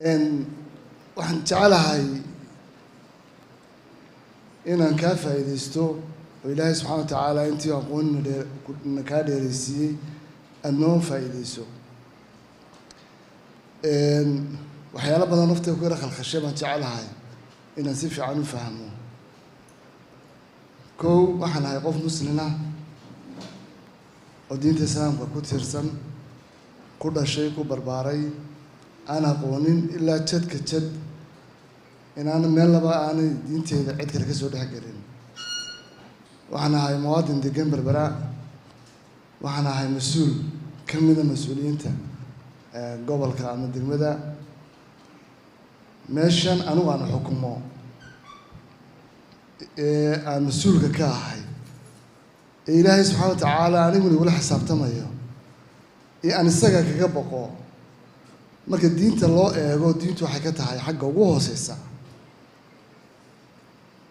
Waxaan jecelahay inaan kaa faa'iidaysto oo Ilaahay subxaana wa tacaala intii aqoonna dhee na kaa dheeraysiiyey aada noo faa'iidayso. Waxyaalo badan naftay ku yara khalkhashay baan jecelahay inaan si fiican u fahmo. Kow, waxaan ahay qof muslina oo diinta Islaamka ku tiirsan, ku dhashay, ku barbaaray, aan aqoonin ilaa jadka jad inaana meel laba aanay diinteeda cid kale ka soo dhex gelin. Waxaan ahay muwaadin degan Berbera. Waxaan ahay mas-uul ka mida mas-uuliyiinta gobolka ama degmada meeshan anigu aan xukumo ee aan mas-uulka ka ahay, ee Ilaahay subxaana wa tacaala aniguna igula xisaabtamayo ee aan isaga kaga boqo. Marka diinta loo eego, diintu waxay ka tahay xagga ugu hooseysa,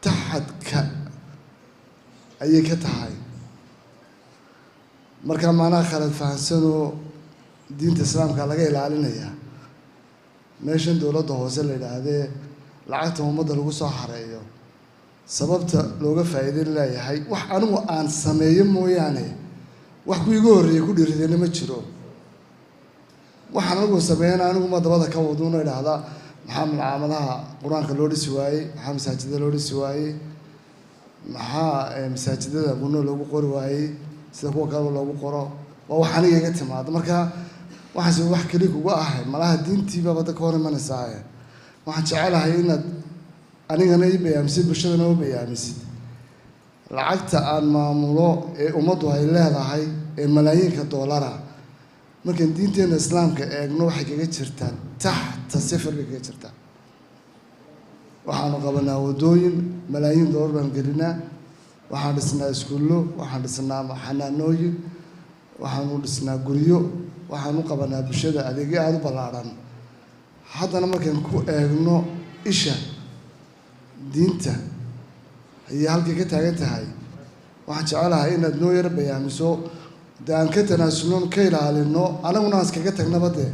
taxadka ayay ka tahay. Marka macnaha khalad fahansanoo diinta Islaamka laga ilaalinayaa meeshan dowladda hoose la yidhaahdee lacagta ummadda lagu soo xareeyo, sababta looga faa'iideyn leeyahay wax anigu aan sameeyo mooyaane, wax ku iga horreeyay ku dhiiradayna ma jiro. Waxaan anigu sameeyana aniguma dabada ka waduuna idhaahdaa: maxaa malcaamadaha Qur-aanka loo dhisi waayey? Maxaa masaajidada loo dhisi waayey? Maxaa masaajidada gunno loogu qori waayey sida kuwa kaleba loogu qoro? Waa wax aniga iga timaado. Marka waxaase wax keli kuga ahay malaha diintiibaba da ka hor imanaysaa. Waxaan jecelahay inaad anigana ii bayaamisid, bulshadana u bayaamisid, lacagta aan maamulo ee ummaddu ay leedahay ee malaayiinka doolara, markaan diinteena Islaamka eegno, waxay kaga jirtaa taxta sifir bay kaga jirtaa. Waxaanu qabanaa waddooyin, malaayiin doolar baan gelinaa. Waxaan dhisnaa iskuullo, waxaan dhisnaa xanaanooyin, waxaanu dhisnaa guryo, waxaanu qabanaa bulshada adeegyo aada u ballaadhan. Haddana markaan ku eegno isha diinta ayay halkay ka taagan tahay. Waxaan jecelahay inaad noo yaro bayaamiso, dee aan ka tanaasulno, ka ilaalino, anaguna aan iskaga tagnaba dee,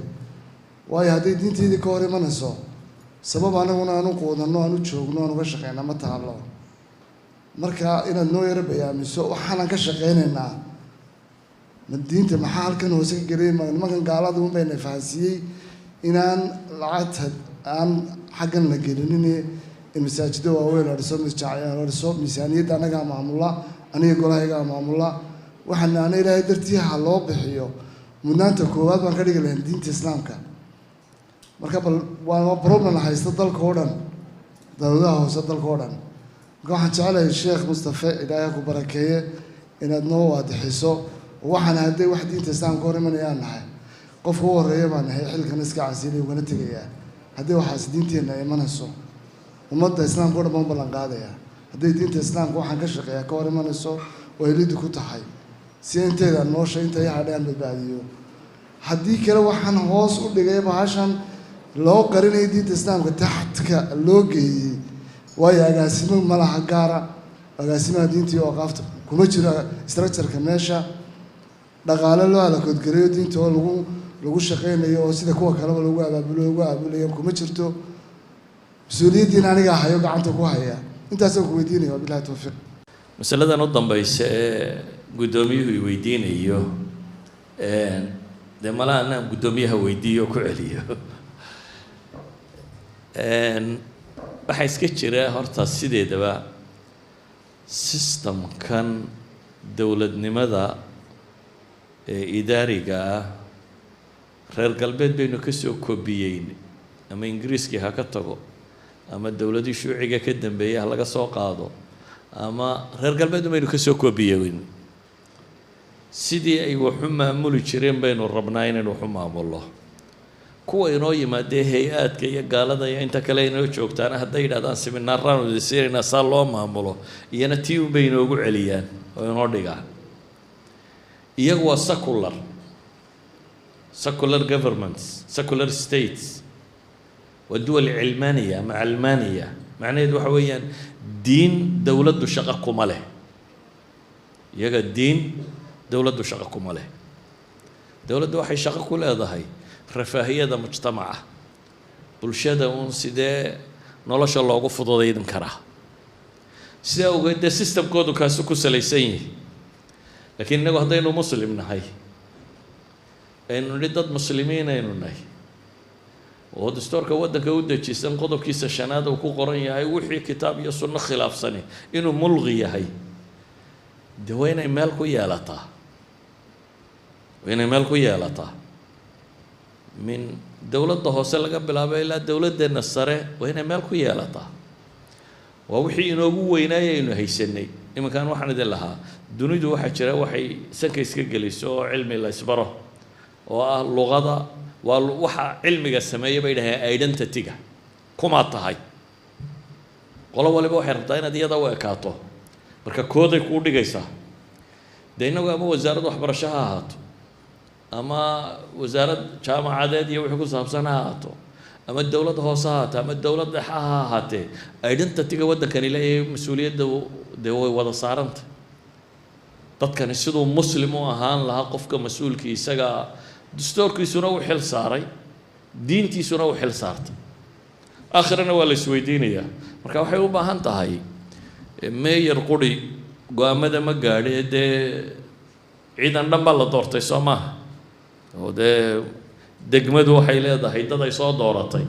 waayo hadday diinteydii ka hor imanayso, sabab anaguna aan u quudanno, aan u joogno, aan uga shaqeyna ma taalo. Marka inaad noo yaro bayaamiso waxaanaan ka shaqeynaynaa ma diinta maxaa halkan hoose ka geliyay? Ma nimankan gaalada un bayna fahansiiyey inaan lacagta aan xaggan la gelinin, in masaajiddo waaweyn la dhiso, la dhiso? Miisaaniyadda annagaa maamula, aniga golahaygaa maamula. Waxaana ana Ilaahay dartii ha loo bixiyo, mudnaanta koowaad baan ka dhigi lahayn diinta Islaamka. Marka bal waa problem haysta dalka oo dhan, dowladaha hoose dalka oo dhan. Marka waxaan jecelahay, Sheekh Mustafe, Ilaahay ku barakeeye, inaad noo waadixiso waxaan hadday wax diinta Islaamka hor imanayaan nahay. Qofka u horreeya baan nahay xilkan iska casilay ugana tegayaa haddii waxaas diinteenna imanayso. Ummadda Islaamka o dhan baan u ballan qaadayaa, hadday diinta Islaamka waxaan ka shaqeeyaa ka hor imanayso oo ay lidi ku tahay, si inteeda noosha inta i hadhay aan badbaadiyo. Haddii kale waxaan hoos u dhigay bahashan loo qarinaya diinta Islaamka taxtka loo geeyey, waayo agaasimo ma laha gaara. Agaasimaha diinta iyo awqaafta kuma jiro structure-ka meesha. Dhaqaale loo halakoodgareeyo diinta oo lagu shaqeynayo oo sida kuwa kaleba lagu abaabulo lagu abaabulayo kuma jirto. Mas-uuliyaddiina anigaa hayo, gacanta ku haya. Intaasaan ku weydiinaya, wabillahi towfiiq. Masaladan u dambaysa ee guddoomiyuhu i weydiinayo, dee malaha anaan guddoomiyaha weydiiyo ku celiyo. Waxaa iska jira horta sideedaba systemkan dowladnimada ee idaariga ah reer galbeed baynu kasoo kobiyeyn, ama Ingiriiskii ha ka tago, ama dowladii shuuciga ka dambeeyay ha laga soo qaado, ama reer galbeed baynu kasoo kobiyeyn. Sidii ay waxu maamuli jireen baynu rabnaa inaynu waxu maamullo. Kuwa inoo yimaadee hay-aadka iyo gaalada iyo inta kale inoo joogtaana hadday yidhahdaan seminaaraan udisiinaynaa saa loo maamulo, iyana tii unbay inoogu celiyaan oo inoo dhigaan. Iyagu waa secular governments, secular states, waa duwal cilmaaniya ama calmaaniya. Macnaheedu waxa weeyaan diin dowladdu shaqo kuma leh. Iyaga diin dowladdu shaqo kuma leh. Dowladdu waxay shaqo ku leedahay rafaahiyada mujtamaca. Bulshada uun sidee nolosha loogu fududayn karaa? Sidaa ogeed dee systemkoodu kaasu ku salaysan yihi. Laakiin innagu haddaynu Muslim nahay, aynu nidhi dad Muslimiin aynu nahay, oo dastuurka waddanka u dejisan qodobkiisa shanaad uu ku qoran yahay wixii kitaab iyo sunno khilaafsani inuu mulqi yahay, dee waa inay meel ku yeelataa, waa inay meel ku yeelataa. Min dowladda hoose laga bilaabo ilaa dowladdeenna sare waa inay meel ku yeelataa. Waa wixii inoogu weynaayay aynu haysanay. Iminkan waxaan idin lahaa, dunidu waxaa jira waxay sanka iska geliso oo cilmi la isbaro oo ah luqada. Waa waxa cilmiga sameeya bay dhaheen identity-ga kumaa tahay. Qolo waliba waxay rabtaa inaad iyada u ekaato, marka kooday kuu dhigaysaa. Dee innagu ama wasaaradda waxbarasho ha ahaato, ama wasaarad jaamacadeed iyo wixii ku saabsan ha ahaato, ama dowladda hoose ha ahaato, ama dowlad dhexe ha ahaatee, identity-ga waddankani leeyahay mas-uuliyadda dee way wada saaranta. Dadkani siduu Muslim u ahaan lahaa, qofka mas-uulkii isaga dastuurkiisuna u xil saaray, diintiisuna u xil saartay, aakhirana waa la isweydiinayaa. Marka waxay u baahan tahay, meeyar quri go-aamada ma gaadhe. Dee ciidan dhan baa la doortay, soo maaha? Oo dee degmadu waxay leedahay dad ay soo dooratay.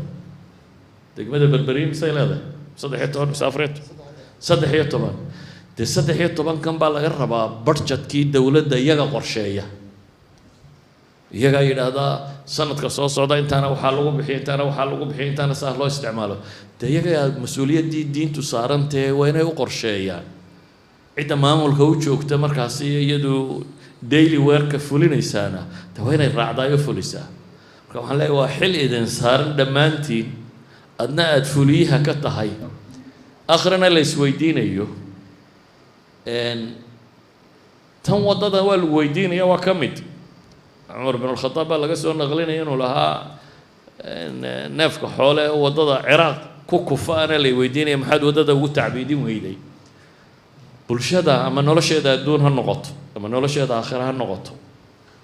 Degmada Berberiin misay leedahay? 13 mise 14? 13. Dee 13-kan baa laga rabaa budgetkii dowladda. Iyaga qorsheeya, iyagaa yidhaahdaa sanadka soo socda intaana waxaa lagu bixiya, intaana waxaa lagu bixiya, intaana saa loo isticmaalo. Dee iyagaa mas-uuliyaddii diintu saarantee waa inay u qorsheeyaan. Cidda maamulka u joogta markaasi iyadu daily worka fulinaysaana de waa inay raacdaayo, fulisaa. Marka waxaan leeyahay, waa xil idin saaran dhammaantiin, adna aada fuliyaha ka tahay, akhrina la isweydiinayo. Tan waddada waa lagu weydiinaya. Waa ka mid Cumar bin Alkhadaab baa laga soo naqlinaya inuu lahaa, neefka xoole ee waddada Ciraaq ku kufa ana lay weydiinaya maxaad waddada ugu tacbiidin weyday. Bulshada ama nolosheeda adduun ha noqoto, ama nolosheeda aakhira ha noqoto,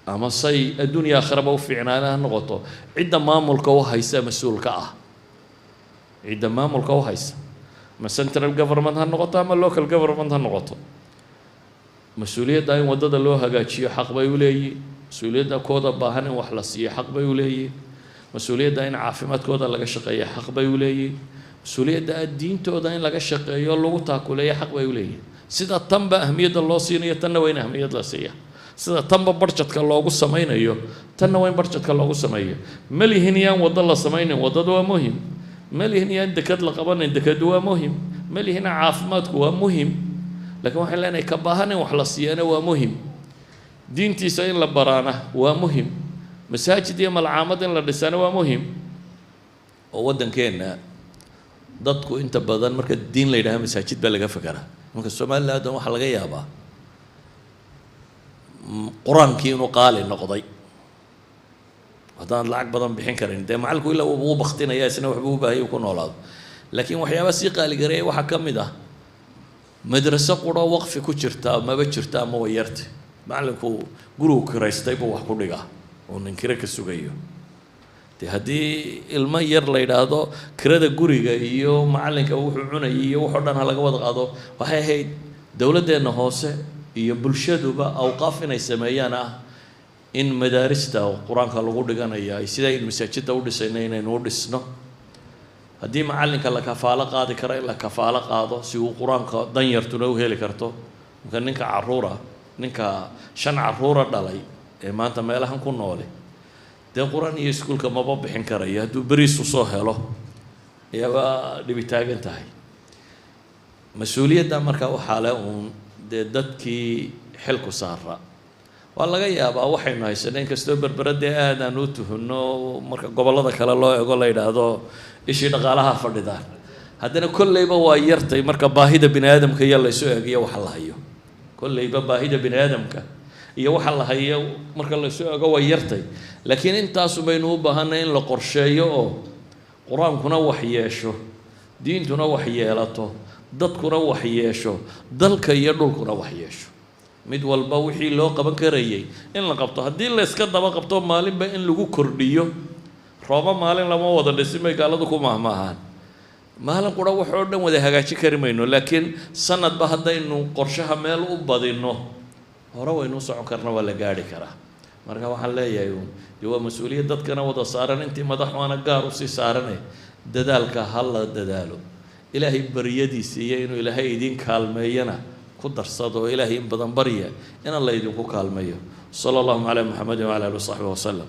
ama say adduun iyo aakhiraba u fiicnaana ha noqoto, cidda maamulka u haysa mas-uulka ah. Cidda maamulka u haysa, ama central government ha noqoto ama local government ha noqoto, mas-uuliyadda in waddada loo hagaajiyo xaq bay u leeyihin. Mas-uuliyadda kooda baahan in wax la siiyo xaq bay u leeyihin. Mas-uuliyadda in caafimaadkooda laga shaqeeyo xaq bay u leeyihin. Mas-uuliyadda diintooda in laga shaqeeyo, lagu taakuleeyo, xaq bay u leeyihin. Sida tanba ahmiyadda loo siinayo, tanna waa in ahmiyad la siiya. Sida tanba budgetka loogu samaynayo, tanna waa in budgetka loogu sameeyo. Ma lihin yaan waddo la samaynin, waddadu waa muhim. Ma lihin yaan dekad la qabanayn, dekadu waa muhim. Ma lihina caafimaadku waa muhim, laakiin waxaan leenahay ka baahan in wax la siiyana waa muhim, diintiisa in la baraana waa muhim, masaajid iyo malcaamad in la dhisana waa muhim. Oo waddankeenna dadku inta badan marka diin la yidhaha masaajid baa laga fekeraa. Marka Somaliland waxaa laga yaabaa qur-aankii inuu qaali noqday haddaan lacag badan bixin karin. Dee macallinku ilaa uu baktinaya, isna waxbuu u baahaya ku noolaado. Laakiin waxyaaba sii qaaligareeya waxaa ka mid ah madraso quro waqfi ku jirta maba jirta ama way yarta. Macallinku gurigu kiraystay buu wax ku dhigaa oo nin kiro ka sugayo. Dee haddii ilmo yar la yidhaahdo kirada guriga iyo macallinka wuxuu cunayay iyo waxoo dhan ha laga wada qaado, waxay ahayd dowladdeenna hoose iyo bulshaduba awqaaf inay sameeyaan ah in madaarista qur-aanka lagu dhiganaya ay sida aynu masaajidda u dhisayno inaynu u dhisno. Haddii macallinka la kafaalo qaadi karo, in la kafaalo qaado si uu qur-aanka danyartuna u heli karto. Marka ninka caruura, ninka shan caruura dhalay ee maanta meelahan ku noole, dee qur-aan iyo iskuulka maba bixin karayo. Hadduu beriisu soo helo ayaaba dhibi taagan tahay. Mas-uuliyadda marka waxaa le uun dee dadkii xilku saara. Waa laga yaabaa waxaynu haysanay, inkastoo Berbera dee aadaan u tuhunno marka gobollada kale loo ego, la yidhaahdo ishii dhaqaalaha fadhidaan, haddana kolleyba waa yartay marka baahida bini aadamka iyo laysu eegiyo waxa la hayo. Kolleyba baahida bini aadamka iyo waxa la hayo marka laysu eego way yartay, laakiin intaasu baynu u baahanay in la qorsheeyo oo qur-aankuna wax yeesho, diintuna wax yeelato, dadkuna wax yeesho, dalka iyo dhulkuna wax yeesho. Mid walba wixii loo qaban karayay in la qabto. Haddii la iska daba qabto maalinba in lagu kordhiyo. Rooma maalin lama wada dhisin bay gaaladu ku mahmaahaan. Maalin qura waxoo dhan wada hagaajin kari mayno, laakiin sanadba haddaynu qorshaha meel u badinno hore waynu u socon karna, waa la gaarhi karaa. Marka waxaan leeyahay uun dee waa mas-uuliyad dadkana wada saaran, intii madaxwaana gaar usii saarane, dadaalka ha la dadaalo, Ilaahay baryadiisa iyo inuu Ilaahay idin kaalmeeyana ku darsado, oo Ilaahay in badan barya in Alla idinku kaalmeeyo. Sala allahuma calaa Muxamedin wacala alihi wasaxbi wasalam.